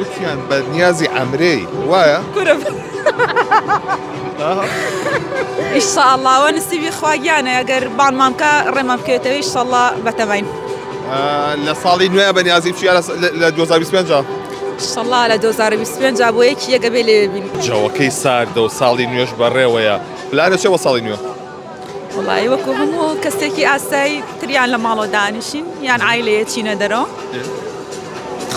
وتیان بە نیازی عەمرەی وایە؟ کورە ئیشاڵڵا وە نسیبی خوا گیانە ئەگەر بانمان بکا ڕێمان بکەوێتەوە ئیشاڵڵا بەتەماین. لە ساڵی نوێ بە نیازی بچی لە 2025 ئیشاڵڵا لە 2025 بۆ یەکی یەکە بێ لێ بین. جەوەکەی ساردە و ساڵی نوێش بەڕێوەیە پلانە چیە بۆ ساڵی نوێ؟ وەڵایی وەکو هەموو کەسێکی ئاسایی تریان لە ماڵەوە دانیشین یان عایلەیە چینە دەرەوە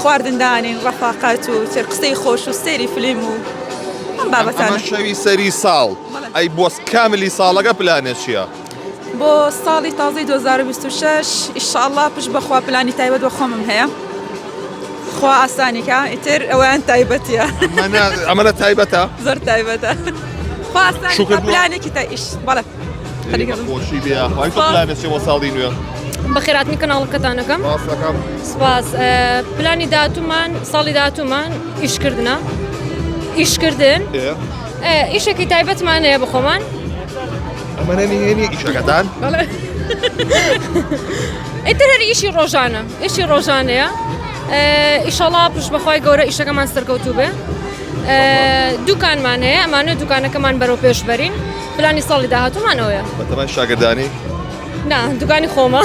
خواردن دانین ڕەفاقەت و تر قسەی خۆش و سەیری فلیم و ئەم بابەتانە. ئەمە شەوی سەری ساڵ ئەی بۆ کاملی ساڵەکە پلانە چییە؟ بۆ ساڵی تازەی 2026 ئیشاءاللە پشت بەخوا پلانی تایبەت بە خۆمم هەیە خوا ئاسانی کا ئیتر ئەویان تایبەتیە ئەمەە تایبەتە زۆر تایبەتە خوا ئاسانی شوکر کا بۆ- پلانێکی تا ئیش بەڵێ خەریکە بم. خۆشی بێ خی تۆ پلانە چیە بۆ ساڵی نوێ بەخێراتنی کەناڵەکەتانەکەم سپاسەکەم سپاس پلانی داهاتوومان ساڵی داهاتوومان ئیشکردنە ئیشکردن ئێ ئیشێکی تایبەتمان هەیە بە خۆمان ئەمەە نهێنی ئیشەکەتان بەڵێ ئیتر هەر ئیشی ڕۆژانە ئیشی ڕۆژانەیە ئیشەڵا پشت بەخوای گەورە ئیشەکەمان سەرکەوتوو بێ دوکانمان هەیە ئەمانە دوکانەکەمان بەرەو پێش بەرین پلانی ساڵی داهاتوومان ئەوەیە بەتەمای شاگردانی نا دوکانی خۆمە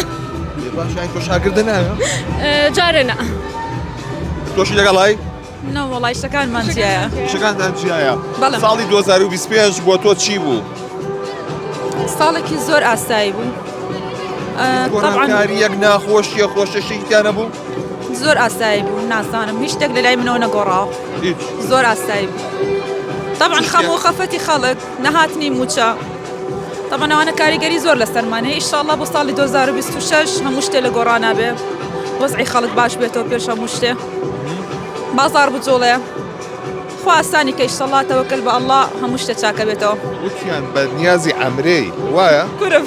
باشای تۆ شاگردە نایە جارێ نا تۆشی لەگەڵای نا وەڵای شتەکانمان جیایە. شتەکانتان جیایە. بەڵێ. ساڵی 2025 بۆ تۆ چی بوو؟ ساڵێکی زۆر ئاسایی بوو. طبعا گۆڕانکارییەک ناخۆشیە خۆشەشی تیا نەبوو؟ زۆر ئاسایی بوو نازانم هیچ شتێک لە لای منەوە نەگۆڕاوە. هیچ. زۆر ئاسایی بوو. طبعا خەم و خەفەتی خەڵک نەهاتنی مووچە طبعا ئەوانە کاریگەری زۆر لەسەرمان هەیە ئیشاڵڵا بۆ ساڵی 2026 هەموو شتێ لە گۆڕانا بێ وەزعی خەڵک باش بێتەوە پێش هەموو شتێ بازاڕ بجوڵێ خوا ئاسانی کە ئیشەڵڵا تەوەکەل بە ئەڵڵا هەموو شتێ چاکە بێتەوە. وتیان بە نیازی عەمرەی وایە؟ کورە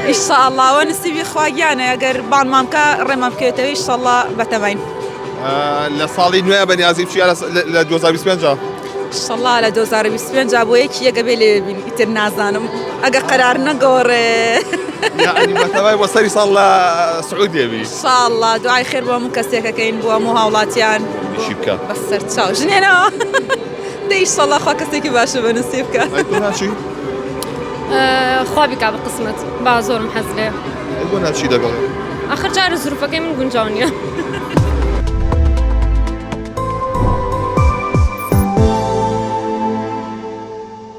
ئیشەڵڵا وە نسیبی خوا گیانە ئەگەر بانمان بکا ڕێمان بکەوێتەوە ئیشەڵڵا بەتەماین. لە ساڵی نوێ بە نیازی بچی لە 2025 ئیشەڵڵا لە 2025 بۆ یەکی یەکە بێ لێ بین ئیتر نازانم ئەگە قەرار نەگۆڕێ. یعنی بەتەمای بۆ سەری ساڵ لە سعودیە بی. ئینشاڵڵا دوعای خێر بۆ هەموو کەسێکەکەین بۆ هەموو هاوڵاتیان. ئیشی بکە. بەسەر چاو ژنێنەوە. دە ئیشەڵڵا خوا کەسێکی باشە بە نسیب بکە. ئەی تۆ ناچی؟ خوا بیکا بە قسمەت با زۆرم حەز لێیە. ئەی بۆ ناچی لەگەڵی؟ ئاخر جارێ زروفەکەی من گونجاو نییە.